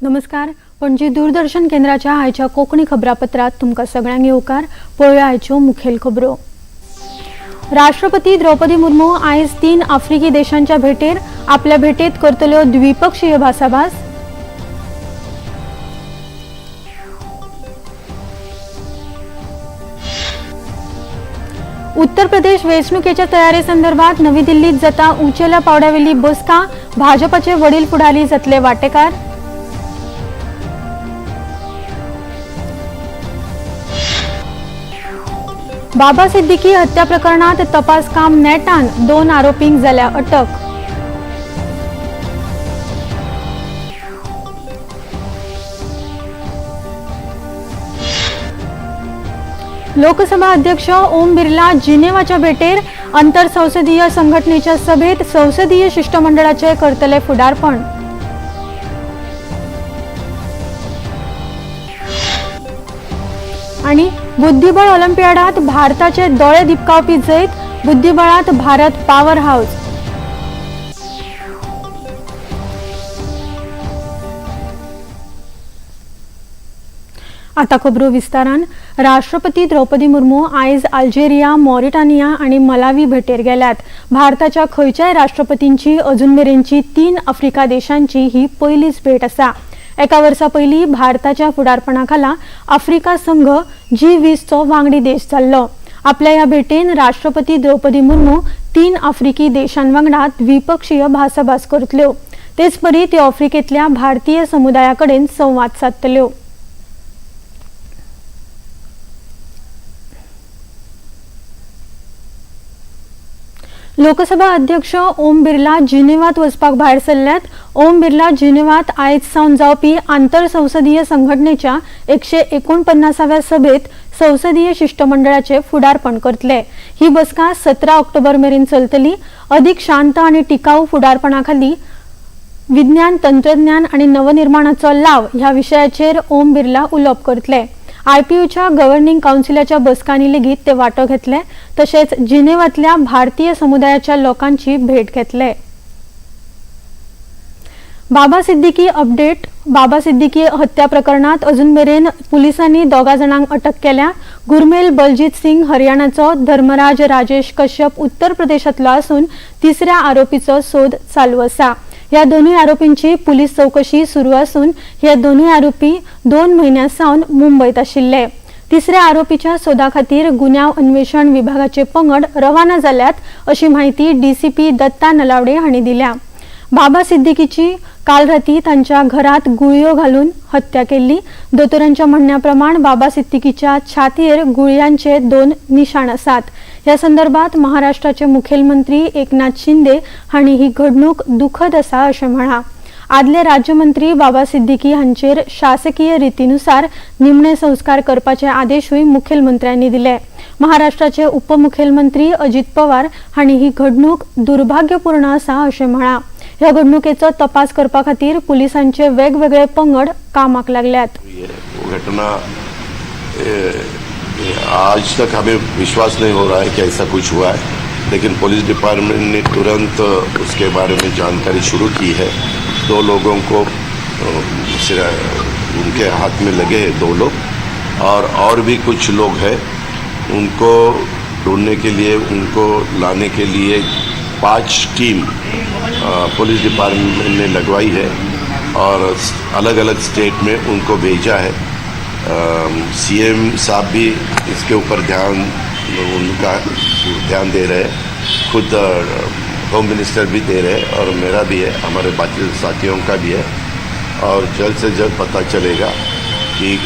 नमस्कार, पणजी दूरदर्शन केंद्राच्या आयच्या कोंकणी खबरापत्रात तुमकां सगळ्यांक येवकार. पळोवया आयच्यो मुखेल खबरो. राष्ट्रपती द्रौपदी मुर्मू आयज 3 आफ्रिकी देशांच्या भेटेर. आपल्या भेटेत करतल्यो द्विपक्षीय भासाभास. उत्तर प्रदेश वेंचणुकेच्या तयारे संदर्भात नवी दिल्लीत जाता उंचेल्या पावड्यावेली बसका. भाजपाचे वडील फुडारी जातले वाटेकार. बाबा सिद्दीकी हत्या प्रकरणात तपास काम नेटान, 2 आरोपींक जाल्या अटक. लोकसभा अध्यक्ष ओम बिर्ला जिनेवाच्या भेटेर. आंतरसंसदीय संघटनेच्या सभेत संसदीय शिष्टमंडळाचे करतले फुडारपण. आणि बुद्धिबळ ऑलिम्पियाडात भारताचे दोळे दिपकावपी जैत. बुद्धिबळात भारत पॉवर हाऊस. आता खबरो विस्तारान. राष्ट्रपती द्रौपदी मुर्मू आयज अल्जेरिया, मॉरिटानिया आणि मलावी भेटेर गेल्यात. भारताच्या खंयच्याय राष्ट्रपतींची अजून मेरेनची 3 आफ्रिका देशांची ही पयलीच भेट आसा. एका वर्सा पयलीं भारताच्या फुडारपणाखाला आफ्रिका संघ G20चो वांगडी देश जाल्लो. आपल्या ह्या भेटेन राष्ट्रपती द्रौपदी मुर्मू 3 आफ्रिकी देशांवांगडा द्विपक्षीय भासाभास करतल्यो. तेचपरी त्यो आफ्रिकेंतल्या भारतीय समुदाया कडेन संवाद सादतल्यो. लोकसभा अध्यक्ष ओम बिर्ला जिनेवात वचपाक भायर सरल्यात. ओम बिर्ला जिनेवात आयज सावन जावपी आंतरसंसदीय संघटनेच्या 149व्या सभेत संसदीय शिष्टमंडळाचे फुडारपण करतले. ही बसका 17 ऑक्टोबर मेरेन चलतली. अधिक शांत आनी टिकाऊ फुडारपणाखाली विज्ञान, तंत्रज्ञान आनी नवनिर्माणाचो लाव ह्या विशयाचेर ओम बिर्ला उलोवप करतले. आयपीयूच्या गव्हर्निंग कावन्सिलाच्या बसकांनी लेगीत ते वांटो घेतले. तशेंच जिनेवांतल्या भारतीय समुदायाच्या लोकांची भेट घेतले. बाबा सिद्दीकी अपडेट. बाबा सिद्दीकी हत्या प्रकरणात अजून मेरेन पुलिसांनी 2 जाणांक अटक केल्या. गुरमेल बलजीत सिंग हरियाणाचो, धर्मराज राजेश कश्यप उत्तर प्रदेशांतलो आसून तिसऱ्या आरोपीचो सोद चालू आसा. ह्या दोनूय आरोपींची पुलीस चौकशी सुरू आसून हे दोनूय आरोपी 2 म्हयन्यां सावन मुंबयत आशिल्ले. तिसऱ्या आरोपीच्या सोदा खातीर गुन्यांव अन्वेषण विभागाचे पंगड रवाना जाल्यात अशी माहिती डीसीपी दत्ता नलावडे हांणी दिल्या. बाबा सिद्दीकीची काल राती तांच्या घरात गुळयो घालून हत्या केल्ली. दोतोरांच्या म्हणण्या प्रमाण बाबा सिद्दीकीच्या छातयेर गुळयांचे 2 निशाण आसात. ह्या संदर्भात महाराष्ट्राचे मुखेलमंत्री एकनाथ शिंदे हांणी ही घडणूक दुखद आसा अशें म्हळां. आदले राज्यमंत्री बाबा सिद्दीकी हांचेर शासकीय रितीनुसार निमणे संस्कार करपाचे आदेशूय मुखेलमंत्र्यांनी दिले. महाराष्ट्राचे उपमुखेलमंत्री अजित पवार हांणी ही घडणूक दुर्भाग्यपूर्ण आसा अशें म्हळां. ह्या घडणुकेचो तपास करपा खातीर पुलिसांचे वेगवेगळे पंगड कामाक लागल्यात. घटना आज तक हमें विश्वास नहीं हो रहा है कि ऐसा कुछ हुआ है, लेकिन पुलिस डिपार्टमेंट ने तुरंत उसके बारे में जानकारी शुरू की है. 2 लोगों को उनके हाथ में लगे हैं 2 लोग, और भी कुछ लोग हैं, उनको ढूंढने के लिए, उनको लाने के लिए 5 टीम पुलिस डिपार्टमेंट ने लगवाई है और अलग-अलग स्टेट में उनको भेजा है. सीएम साहब भी इसके ऊपर उनका ध्यान दे रहे हैं, खुद होम मिनिस्टर भी दे रहे हैं और मेरा भी है, हमारे बाकी साथियों का भी है. और जल्द से जल्द पता चलेगा कि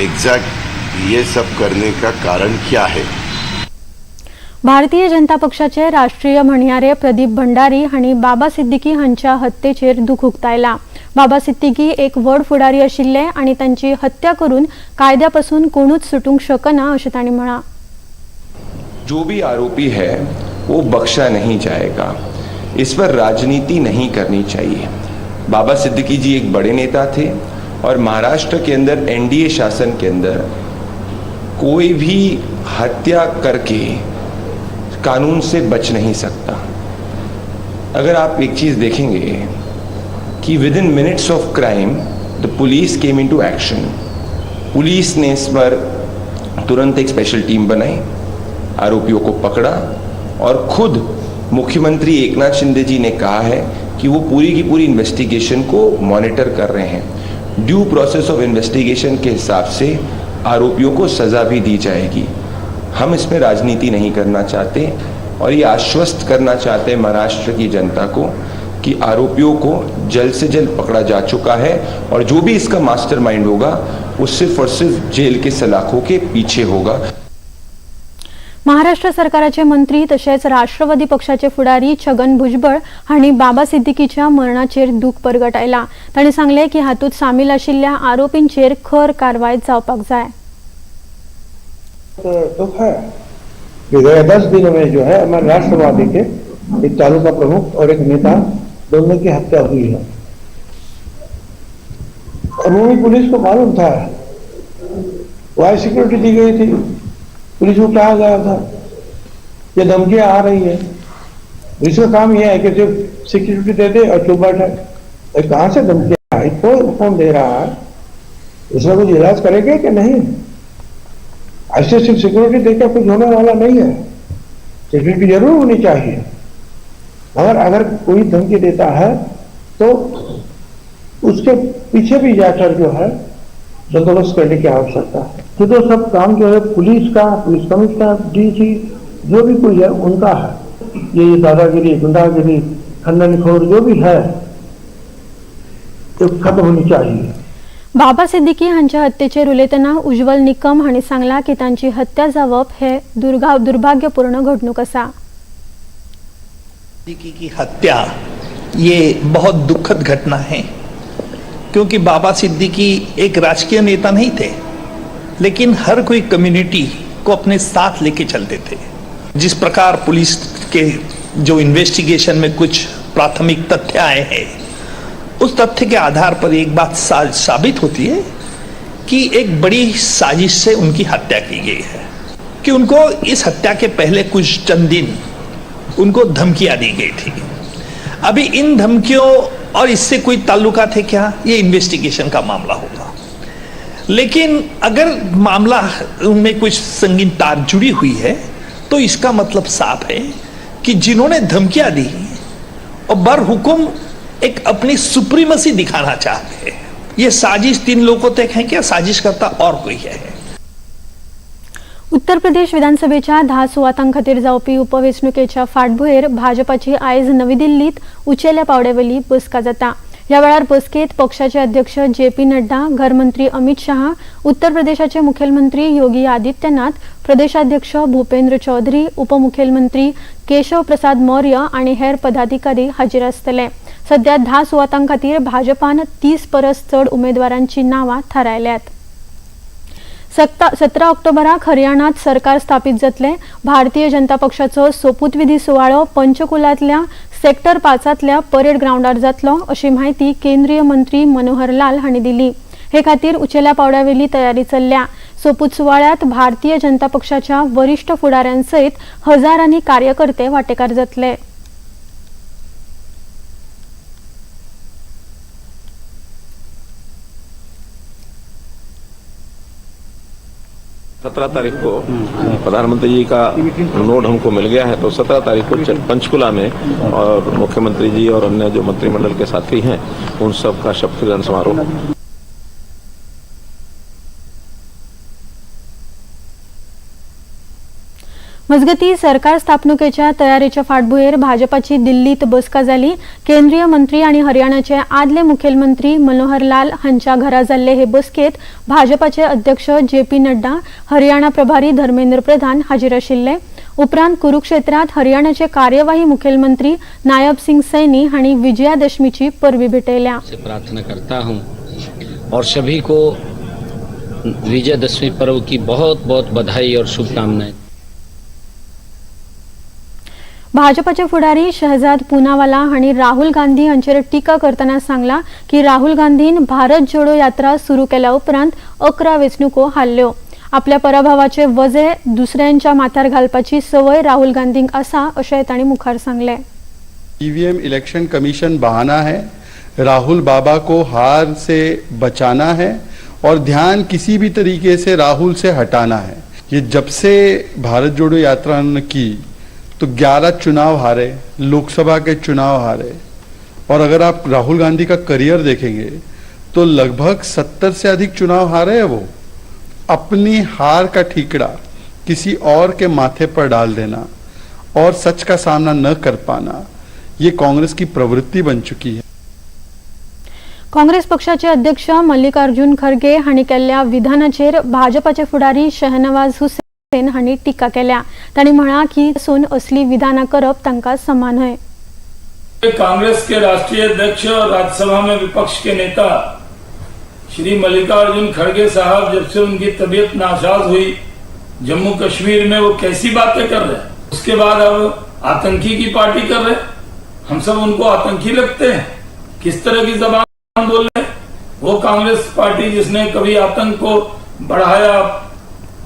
एग्जैक्ट ये सब करने का कारण क्या है. भारतीय जनता पक्षाचे राष्ट्रीय म्हणयारे प्रदीप भंडारी हांणी बाबा सिद्दीकी हांच्या हत्येचेर दुख उक्तायला. बाबा सिद्दीकी एक व्हड फुडारी आशिल्ले आनी तांची हत्या करून कायद्या पसून कोणूच सुटूंक शकना अशें तांणी म्हळां. जो भी आरोपी है वो बख्शा नहीं जाएगा, इस पर राजनीति नहीं करनी चाहिए. बाबा सिद्दीकी जी एक बड़े नेता थे और महाराष्ट्र के अंदर एनडीए शासन के अंदर कोई भी हत्या करके कानून से बच नहीं सकता. अगर आप एक चीज़ देखेंगे कि within minutes of crime The police came into action. Police ने इस पर तुरंत एक स्पेशल टीम बनाई, आरोपियों को पकड़ा और खुद मुख्यमंत्री एकनाथ शिंदे जी ने कहा है कि वो पूरी की पूरी इन्वेस्टिगेशन को मॉनिटर कर रहे हैं। Due process of investigation K हिसाब से आरोपियों को सज़ा भी दी जाएगी। हम इसमें राजनीति नहीं करना चाहते और ये आश्वस्त करना चाहते हैं महाराष्ट्र की जनता को कि आरोपियों को जल्द से जल्द पकड़ा जा चुका है और जो भी इसका मास्टरमाइंड होगा वो सिर्फ और सिर्फ जेल के सलाखों के पीछे होगा। महाराष्ट्र सरकाराचे मंत्री तशेंच राष्ट्रवादी पक्षाचे फुडारी छगन भुजबळ हांणी बाबा सिद्दीकीच्या मरणाचेर दूख परगटायला। तांणी सांगलें की हातूंत सामील आशिल्ल्या आरोपींचेर खर कारवाय जावपाक जाय। तो दुख है कि गए 10 दिनों में जो है हमारे राष्ट्रवादी के एक तालुका प्रमुख और एक नेता दोनों की हत्या हुई है और मुंबई पुलिस को मालूम था, वाई सिक्योरिटी दी गई थी, पुलिस को कहा गया था ये धमकियां आ रही है। इसका काम यह है कि सिर्फ सिक्योरिटी दे दे और चुप बैठे। कहाँ से धमकियां आई, कौन फोन दे रहा है, इसका कुछ इलाज करेंगे कि नहीं? ऐसे सिर्फ सिक्योरिटी देकर कुछ होने वाला नहीं है। सिक्योरिटी जरूर होनी चाहिए, मगर अगर कोई धमकी देता है तो उसके पीछे भी जाकर जो है बंदोबस्त करने की आवश्यकता है। तो सब काम जो है पुलिस का, पुलिस कमिश्नर, डीसी, जो भी कोई है उनका है। ये दादागिरी, गुंडागिरी, खंडनखोर जो भी है तो खत्म होनी चाहिए। बाबा सिद्दीकी हांच्या हत्येचेर उलयतना उज्ज्वल निकम हांणी सांगला की तांची हत्या जावप हे दुर्भाग्यपूर्ण घडणूक आसा। सिद्दीकी की हत्या ये बहुत दुखद घटना है, क्योंकि बाबा सिद्दीकी एक राजकीय नेता नहीं थे, लेकिन हर कोई कम्युनिटी को अपने साथ लेके चलते थे। जिस प्रकार पुलिस के जो इन्वेस्टिगेशन में कुछ प्राथमिक तथ्य आए हैं, उस तथ्य के आधार पर एक बात साबित होती है कि एक बड़ी साजिश से उनकी हत्या की गई है, कि उनको इस हत्या के पहले कुछ चंद दिन उनको धमकियां दी गई थी। अभी इन धमकियों और इससे कोई ताल्लुकात है क्या, ये इन्वेस्टिगेशन का मामला होगा। लेकिन अगर मामला उनमें कुछ संगीन तार जुड़ी हुई है तो इसका मतलब साफ है कि जिन्होंने धमकियां दी और बर हुकुम एक अपनी सुप्रीमसी दिखाना चाहते हैं। ये साजिश 3 लोगों तक है क्या, साजिश करता और कोई है? उत्तर प्रदेश विधानसभेच्या 10 सुवातां खातीर जावपी उपवेंचणुकेच्या फाटभुंयेर भाजपाची आयज नवी दिल्लीत उचेल्या पावड्यावेली बसका जाता। ह्या वेळार बसकेत पक्षाचे अध्यक्ष जे पी नड्डा, घरमंत्री अमित शहा, उत्तर प्रदेशाचे मुखेलमंत्री योगी आदित्यनाथ, प्रदेशाध्यक्ष भूपेंद्र चौधरी, उपमुखेलमंत्री केशव प्रसाद मौर्य आनी हेर पदाधिकारी हाजीर आसतले। सध्या 10 सुवातां खातीर भाजपान 30 परस चड उमेदवारांची नांवां थारायल्यात। 17 ऑक्टोबराक हरियाणात सरकार स्थापित जातले। भारतीय जनता पक्षाचो सोपूतविधी सुवाळो पंचकुलांतल्या सेक्टर 5तल्या परेड ग्रावंडार जातलो, अशी म्हायती केंद्रीय मंत्री मनोहर लाल हांणी दिली। हे खातीर उचेल्या पावड्यावेली तयारी चल्ल्या। सोपूत सुवाळ्यात भारतीय जनता पक्षाच्या वरिष्ठ फुडाऱ्यांसयत हजारांनी कार्यकर्ते वाटेकार जातले। सत्रह तारीख को प्रधानमंत्री जी का नोट हमको मिल गया है, तो 17 तारीख को पंचकुला में और मुख्यमंत्री जी और अन्य जो मंत्रिमंडल के साथी हैं उन सब का शपथ ग्रहण समारोह। मजगती सरकार स्थापणुकेच्या तयारेच्या फाटभुंयेर भाजपाची दिल्लीत बसका जाली। केंद्रीय मंत्री आनी हरियाणाचे आदले मुखेलमंत्री मनोहर लाल हांच्या घरा जाल्ले हे बसकेत भाजपाचे अध्यक्ष जे पी नड्डा, हरियाणा प्रभारी धर्मेंद्र प्रधान हाजीर आशिल्ले। उपरांत कुरुक्षेत्रात हरियाणाचे कार्यवाही मुखेलमंत्री नायब सिंग सैनी हांणी विजयादशमीची परबी भेटयल्या। प्रार्थना करता हूं और सभी को विजयादशमी पर्व की बहुत बहुत बधाई और शुभकामनाएं। भाजपाचे फुडारी शहजाद पुनावाला हांणी राहुल गांधी हांचेर टिका करतना सांगला की राहुल गांधीन भारत जोडो यात्रा सुरू केल्या उपरांत 11 वेंचणुको हारल्यो। आपल्या पराभवाचे वजे दुसऱ्यांच्या माथ्यार घालपाची संवय राहुल गांधींक आसा अशें तांणी मुखार सांगलें। ईवीएम इलेक्शन कमीशन बहाना है। राहुल बाबा को हार से बचाना है और ध्यान किसी भी तरीके से राहुल से हटाना है। ये जब से भारत जोड़ो यात्रा ने की तो 11 चुनाव हारे, लोकसभा के चुनाव हारे। और अगर आप राहुल गांधी का करियर देखेंगे तो लगभग 70 से अधिक चुनाव हारे हैं। वो अपनी हार का ठीकरा किसी और के माथे पर डाल देना और सच का सामना न कर पाना, ये कांग्रेस की प्रवृत्ति बन चुकी है। काँग्रेस पक्षाचे अध्यक्ष मल्लिकार्जुन खरगे हांणी केल्ल्या विधानाचेर भाजपाचे फुडारी शहनवाज हुसेन हांणी टिका केल्या। तांणी म्हळां की सून असली विधानां करप तांकां समा न्हय। कांग्रेस के राष्ट्रीय अध्यक्ष और राज्यसभा में विपक्ष के नेता श्री मल्लिकार्जुन खड़गे साहब, जब से उनकी तबीयत नासाज हुई जम्मू कश्मीर में, वो कैसी बातें कर रहे हैं। उसके बाद अब आतंकी की पार्टी कर रहे हैं। हम सब उनको आतंकी लगते हैं। किस तरह की जबान बोल रहे हैं। वो कांग्रेस पार्टी जिसने कभी आतंक को बढ़ाया,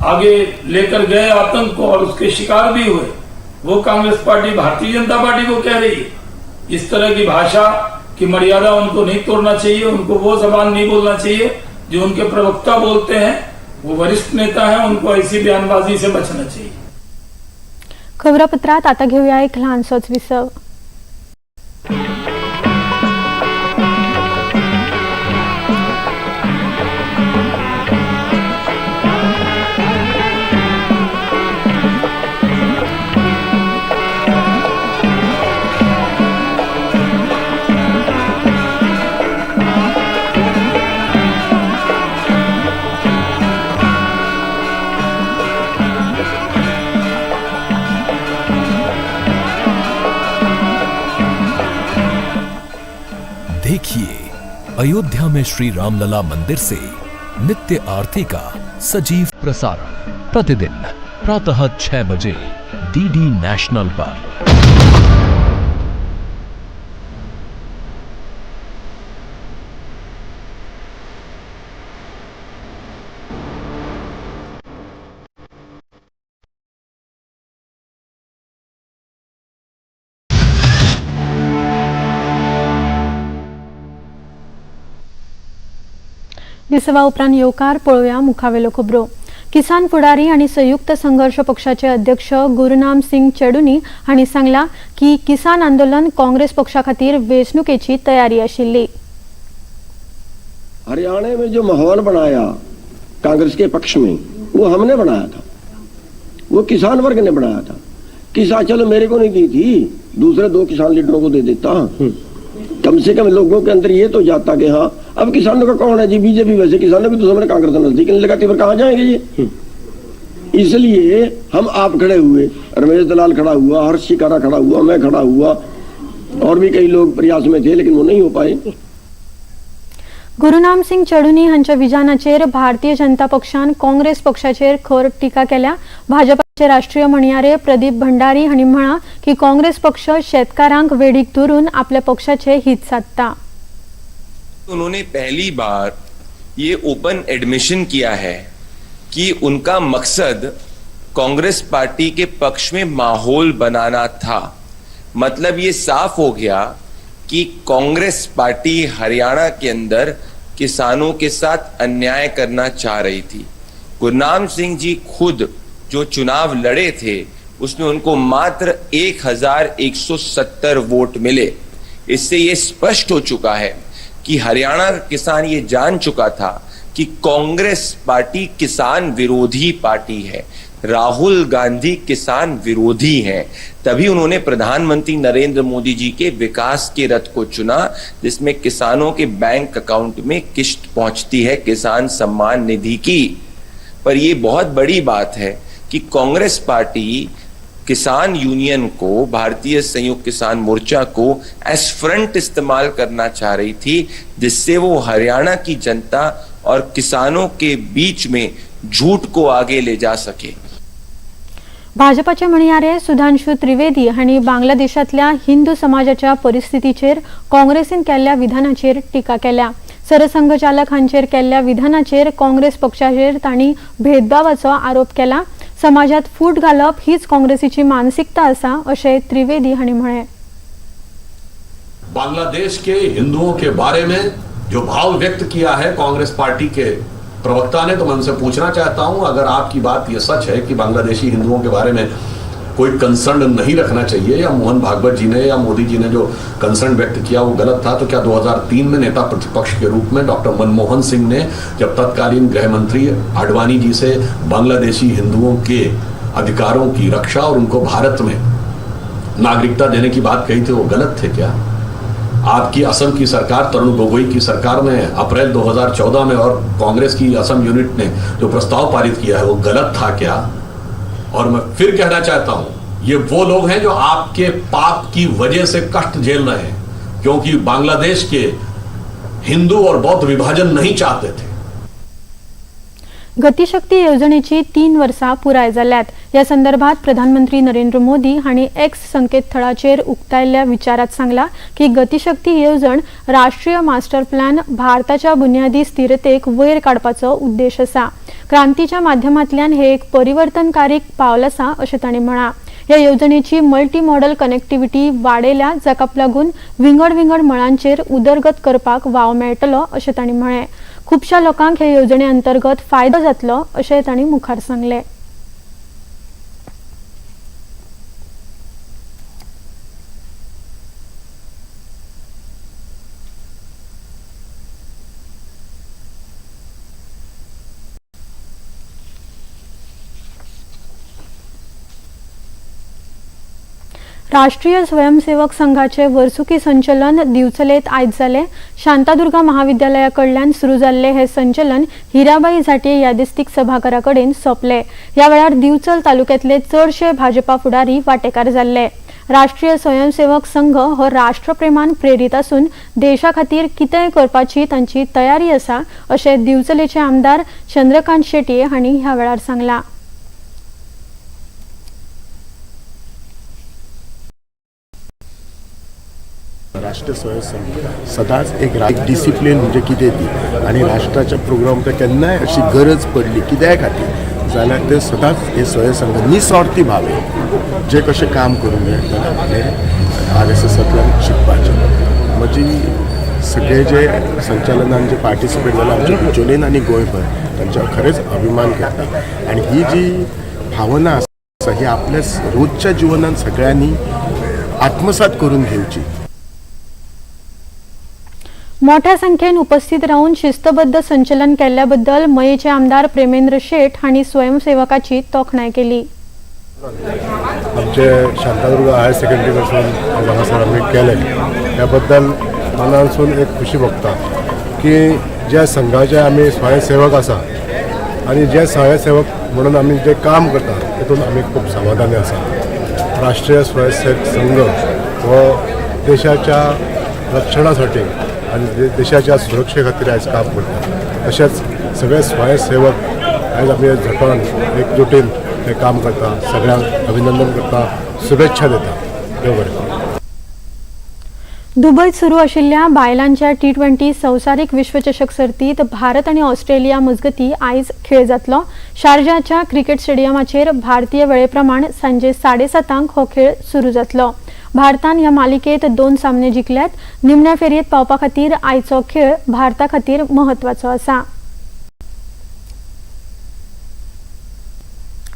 आगे लेकर गए आतंक को और उसके शिकार भी हुए, वो कांग्रेस पार्टी भारतीय जनता पार्टी को कह रही है। इस तरह की भाषा की मर्यादा उनको नहीं तोड़ना चाहिए। उनको वो जबान नहीं बोलना चाहिए जो उनके प्रवक्ता बोलते हैं। वो वरिष्ठ नेता हैं, उनको ऐसी बयानबाजी से बचना चाहिए। खबरापत्रात आता घेऊया एक ल्हानसोच विसव। देखिए अयोध्या में श्री रामलला मंदिर से नित्य आरती का सजीव प्रसारण प्रतिदिन प्रातः 6 बजे डीडी नेशनल पर। विसवा उपरांत येवकार पळोवया मुखावेलो खबरो। किसान फुडारी आनी संयुक्त संघर्ष पक्षाचे अध्यक्ष गुरुनाम सिंग चेडुनी हांणी सांगला की किसान आंदोलन काँग्रेस पक्षा खातीर वेंचणुकेची तयारी आशिल्ली। हरियाणा में जो माहौल बनाया कांग्रेस के पक्ष में, वो हमने बनाया था, वो किसान वर्ग ने बनाया था। किसान चलो मेरे को नहीं दी थी, दूसरे 2 किसान लीडरों को दे देता, कम से कम लोगों के अंदर ये तो जाता कि हाँ अब किसानों का कौन है जी, बीजेपी। वैसे किसानों की दुश्मन कांग्रेस नजदीक नहीं लगाती, पर कहाँ जाएंगे ये। इसलिए हम आप खड़े हुए, रमेश दलाल खड़ा हुआ, हर्ष शिकारा खड़ा हुआ, मैं खड़ा हुआ, और भी कई लोग प्रयास में थे लेकिन वो नहीं हो पाए। गुरुनाम सिंग चडुनी हांच्या विधानाचेर भारतीय जनता पक्षान काँग्रेस पक्षाचेर खर टिका केल्या। भाजपाचे राष्ट्रीय म्हणयारे प्रदीप भंडारी हांणी म्हळां की काँग्रेस पक्ष शेतकारांक वेडीक धरून आपल्या पक्षाचे हित सादता। उन्होंने पहली बार ये ओपन एडमिशन किया है कि उनका मकसद कांग्रेस पार्टी के पक्ष में माहौल बनाना था। मतलब ये साफ हो गया कि कांग्रेस पार्टी हरियाणा के अंदर किसानों के साथ अन्याय करना चाह रही थी। गुरनाम सिंह जी खुद जो चुनाव लड़े थे उसमें उनको मात्र 1170 वोट मिले। इससे ये स्पष्ट हो चुका है कि हरियाणा का किसान ये जान चुका था कि कांग्रेस पार्टी किसान विरोधी पार्टी है, राहुल गांधी किसान विरोधी हैं। तभी उन्होंने प्रधानमंत्री नरेंद्र मोदी जी के विकास के रथ को चुना, जिसमें किसानों के बैंक अकाउंट में किश्त पहुंचती है किसान सम्मान निधि की। पर यह बहुत बड़ी बात है कि कांग्रेस पार्टी किसान यूनियन को, भारतीय संयुक्त किसान मोर्चा को एज फ्रंट इस्तेमाल करना चाह रही थी, जिससे वो हरियाणा की जनता और किसानों के बीच में झूठ को आगे ले जा सके। भाजपाचे म्हणयारे सुधांशु त्रिवेदी हांणी बांगलादेशांतल्या हिंदू समाजाच्या परिस्थितीचेर काँग्रेसीन केल्ल्या विधानाचेर टिका केल्या। सरसंघचालक हांचेर केल्ल्या विधानाचेर काँग्रेस पक्षाचेर तांणी भेदभावाचो आरोप केला। समाजात फूट घालप हीच काँग्रेसीची मानसिकता आसा अशें त्रिवेदी हांणी म्हळें। बांग्लादेश के हिंदुओं के बारे में जो भाव व्यक्त किया है कांग्रेस पार्टी के प्रवक्ता ने, तो मैं उनसे पूछना चाहता हूं, अगर आपकी बात यह सच है कि बांग्लादेशी हिंदुओं के बारे में कोई कंसर्न नहीं रखना चाहिए, या मोहन भागवत जी ने या मोदी जी ने जो कंसर्न व्यक्त किया वो गलत था, तो क्या 2003 में नेता प्रतिपक्ष के रूप में डॉक्टर मनमोहन सिंह ने जब तत्कालीन गृह मंत्री आडवाणी जी से बांग्लादेशी हिंदुओं के अधिकारों की रक्षा और उनको भारत में नागरिकता देने की बात कही थी, वो गलत थे क्या? आपकी असम की सरकार, तरुण गोगोई की सरकार ने अप्रैल 2014 में और कांग्रेस की असम यूनिट ने जो प्रस्ताव पारित किया है वो गलत था क्या? और मैं फिर कहना चाहता हूं, ये वो लोग हैं जो आपके पाप की वजह से कष्ट झेल रहे हैं, क्योंकि बांग्लादेश के हिंदू और बौद्ध विभाजन नहीं चाहते थे। गतिशक्ती येवजणेची 3 वर्सां पुराय जाल्यात। ह्या संदर्भात प्रधानमंत्री नरेंद्र मोदी हांणी एक्स संकेतथळाचेर उक्तायल्ल्या विचारात सांगला की गतिशक्ती येवजण राष्ट्रीय मास्टर प्लॅन भारताच्या बुन्यादी स्थिरतेक वयर काडपाचो उद्देश आसा। क्रांतीच्या माध्यमांतल्यान हे एक परिवर्तनकारी पावल आसा अशें तांणी म्हळां। ह्या येवजणेची मल्टी मॉडल कनेक्टिविटी वाडयल्या, जाका लागून विंगड विंगड मळांचेर उदरगत करपाक वाव मेळटलो अशें तांणी म्हळें। खुबश्या लोकांक हे येवजणे अंतर्गत फायदो जातलो अशें तांणी मुखार सांगलें। राष्ट्रीय स्वयंसेवक संघाचे वर्सुकी संचलन दिवचलेत आयज जालें। शांतादुर्गा महाविद्यालया कडल्यान सुरू जाल्लें हें संचलन हिराबाई झांट्ये यादिस्तीक सभाघरा कडेन सोंपलें। ह्या वेळार दिवचल तालुक्यांतले चडशे भाजपा फुडारी वांटेकार जाल्ले। राष्ट्रीय स्वयंसेवक संघ हो राष्ट्रप्रेमान प्रेरीत आसून देशा खातीर कितेंय करपाची तांची तयारी आसा अशें दिवचलेचे आमदार चंद्रकांत शेट्ये हांणी ह्या वेळार सांगलां। राष्ट्रीय स्वयंसेवक सदांच एक डिसिप्लीन म्हणजे कितें ती आनी राष्ट्राच्या प्रोग्राम केन्नाय अशी गरज पडली कित्याय खातीर जाल्यार ते सदांच हे स्वयंसंघ निस्वार्थी भावे जे कशें काम करूंक जाय हें आरएसएसांतल्यान शिकपाचें। म्हजी सगळे जे संचालनान जे पार्टिसिपेट जाले आमच्या बिचोलीन आनी गोंयभर तांच्या खरेंच अभिमान करता आनी ही जी भावना आसा ही आपल्या रोजच्या जिवनान सगळ्यांनी आत्मसात करून घेवची। मोठ्या संख्येन उपस्थित राहून शिस्तबद्ध संचलन केल्ल्याबद्दल मयेचे आमदार प्रेमेंद्र शेट हांणी स्वयंसेवकाची तोखणाय केली। आमचे शांतादुर्गा हायर सेकंडरी कडसून हांगासर आमी केले त्या बद्दल मनानसून एक खुशी भोगता की ज्या संघाचे आमी स्वयंसेवक आसा आनी जे स्वयंसेवक म्हणून आमी जे काम करता तितून आमी खूब समाधानी आसा। राष्ट्रीय स्वयंसेवक संघ हो देशाच्या रक्षणासाठी आणि देशाच्या सुरक्षे खातीर आयज काम करता, तशेंच सगळे स्वयंसेवक आयज आमी झटोन एकजुटीन ते काम करता। सगळ्यांक अभिनंदन करता, शुभेच्छा दिता। देव बरें करूं। दुबईत सुरू आशिल्ल्या बायलांच्या T20 संवसारीक विश्वचषक सर्तीत भारत आनी ऑस्ट्रेलिया मजगती आयज खेळ जातलो। शारजाच्या क्रिकेट स्टेडियमाचेर भारतीय वेळेप्रमाण सांजे 7:30 हो खेळ सुरू जातलो। भारतान ह्या मालिकेत 2 सामने जिखल्यात। निमण्या फेरयेत पावपा खातीर आयचो खेळ भारता खातीर म्हत्वाचो आसा।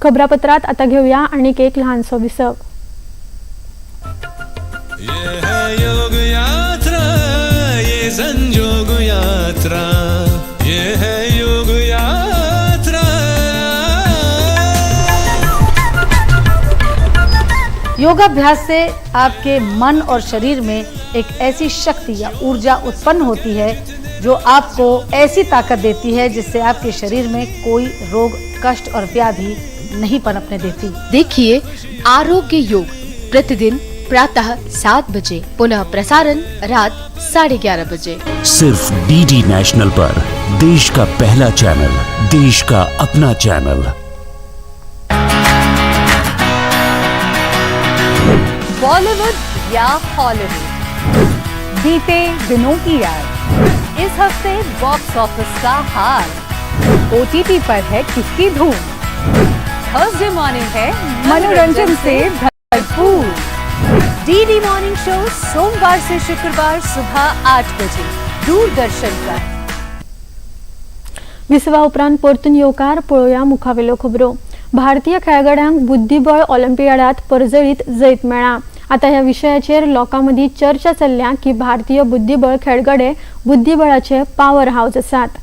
खबरापत्रात आता घेऊया आणीक एक ल्हानसो विसव। ये है योग यात्रा, ये संजोग यात्रा, ये है योग यात्रा। योगाभ्यास से आपके मन और शरीर में एक ऐसी शक्ति या ऊर्जा उत्पन्न होती है जो आपको ऐसी ताकत देती है जिससे आपके शरीर में कोई रोग, कष्ट और व्याधि नहीं पनपने देती। देखिए आरोग्य योग प्रतिदिन प्रातः 7 बजे, पुनः प्रसारण रात 11:30 बजे, सिर्फ डीडी नेशनल पर। देश का पहला चैनल, देश का अपना चैनल। बॉलीवुड या हॉलीवुड, बीते दिनों की याद, इस हफ्ते बॉक्स ऑफिस का हाल, ओटीटी पर है किसकी धूम, थर्सडे मॉर्निंग है मनोरंजन से भरपूर। डीडी मॉर्निंग शो सोमवार से शुक्रवार सुबह 8 बजे दूरदर्शन पर। विसवा उपरांत परतून येवकार. पळोवया मुखावेल्यो खबरो. भारतीय खेळगड्यांक बुद्धिबळ ऑलिम्पियाडात परजळीत जैत मेळ्ळां. आतां ह्या विशयाचेर लोकां मदीं चर्चा चल्ल्या की भारतीय बुद्धिबळ खेळगडे बुद्धिबळाचे पावर हावज आसात.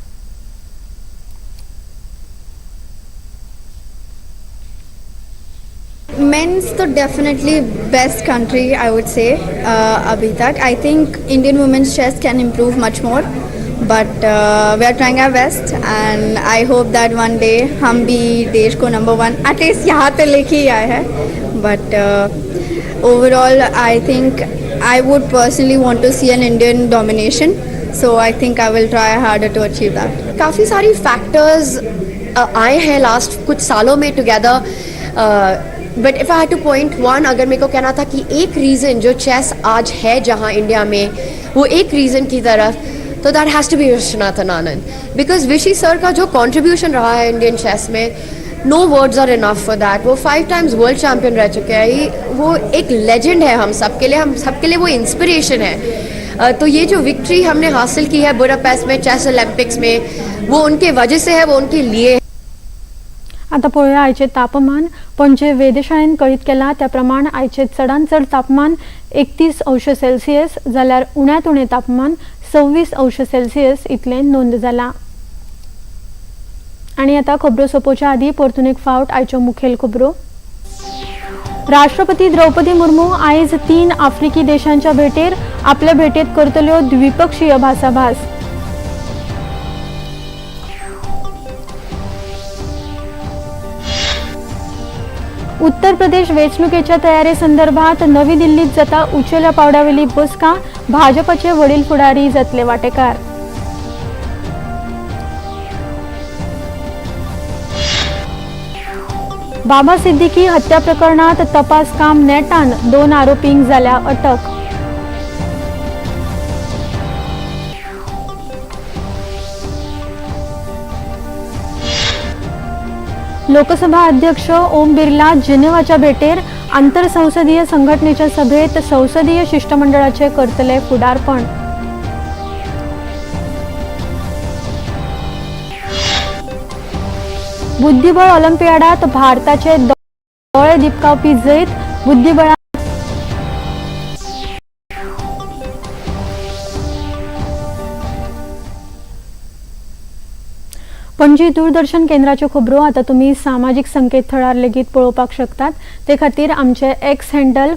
मेंस तो definitely best country I would say अभी तक. I think Indian women's chess can improve much more, but we are trying our best and I hope that one day हम भी देश को नंबर 1 एटलीस्ट यहाँ तो लेके ही आए हैं. But overall I think I would personally want to see an Indian domination, so I think I will try harder to achieve that. काफ़ी सारी factors आए हैं लास्ट कुछ सालों में together, but if I had to point one, अगर मेरे को कहना था कि एक रीज़न जो चेस आज है जहाँ इंडिया में, वो एक रीज़न की तरफ, तो that has to be Viswanathan Anand. Because Vishy sir का जो कॉन्ट्रीब्यूशन रहा है इंडियन चेस में, no words are enough for that. वो 5 टाइम्स वर्ल्ड चैम्पियन रह चुके हैं, वो एक लेजेंड है हम सब के लिए, हम सब के लिए वो इंस्पिरेशन है. तो ये जो विक्ट्री हमने हासिल की है बुडापेस्ट में चेस ओलंपिक्स में, वो उनके वजह से है, वो उनके लिए. आता पळोवया आयचें तापमान. पणजे वेधशाळेन कळीत केलां त्या प्रमाण आयचें चडांत चड तापमान 31 अंश सेल्सियस जाल्यार उण्यांत उणें तापमान 26 अंश सेल्सियस इतलें नोंद जालां. आनी आतां खबरो सोंपोवच्या आदीं परतून एक फावट आयच्यो मुखेल खबरो. राष्ट्रपती द्रौपदी मुर्मू आयज 3 आफ्रिकी देशांच्या भेटेर. आपल्या भेटेत करतल्यो द्विपक्षीय भासाभास. उत्तर प्रदेश वेंचणुकेच्या तयारे संदर्भात नवी दिल्लीत जाता उंचेल्या पावड्यावेली बसका. भाजपाचे वडील फुडारी जातले वाटेकार. बाबा सिद्दीकी हत्या प्रकरणात तपास काम नेटान, 2 आरोपींक जाल्या अटक. लोकसभा अध्यक्ष ओम बिर्ला जिनेवाच्या भेटेर. आंतरसंसदीय संघटनेच्या सभेत संसदीय शिष्टमंडळाचे करतले फुडारपण. बुद्धिबळ ऑलिम्पियाडात भारताचे दोळे दिपकावपी जैत. बुद्धिबळात पणजी दूरदर्शन केंद्राच्यो खबरो आतां तुमी सामाजीक संकेतथळार लेगीत पळोवपाक शकतात. ते खातीर आमचे X handle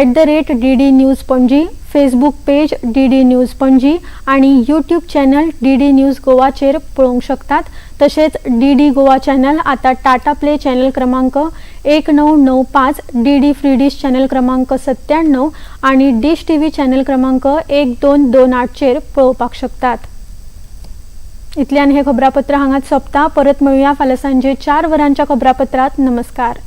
@DD News Panaji, Facebook page DD News Panaji आनी यूट्यूब चॅनल DD news गोवाचेर पळोवंक शकतात. तशेंच DD Goa channel आतां टाटा प्ले चॅनल क्रमांक 1995, DD free डिश चॅनल क्रमांक 97 आनी डिश TV channel क्रमांक 1228 चेर पळोवपाक शकतात. इतल्यान हे खबरापत्र हांगाच सोंपता. परत मेळुया फाल्यां सांजे 4 वरांच्या खबरापत्रात. नमस्कार.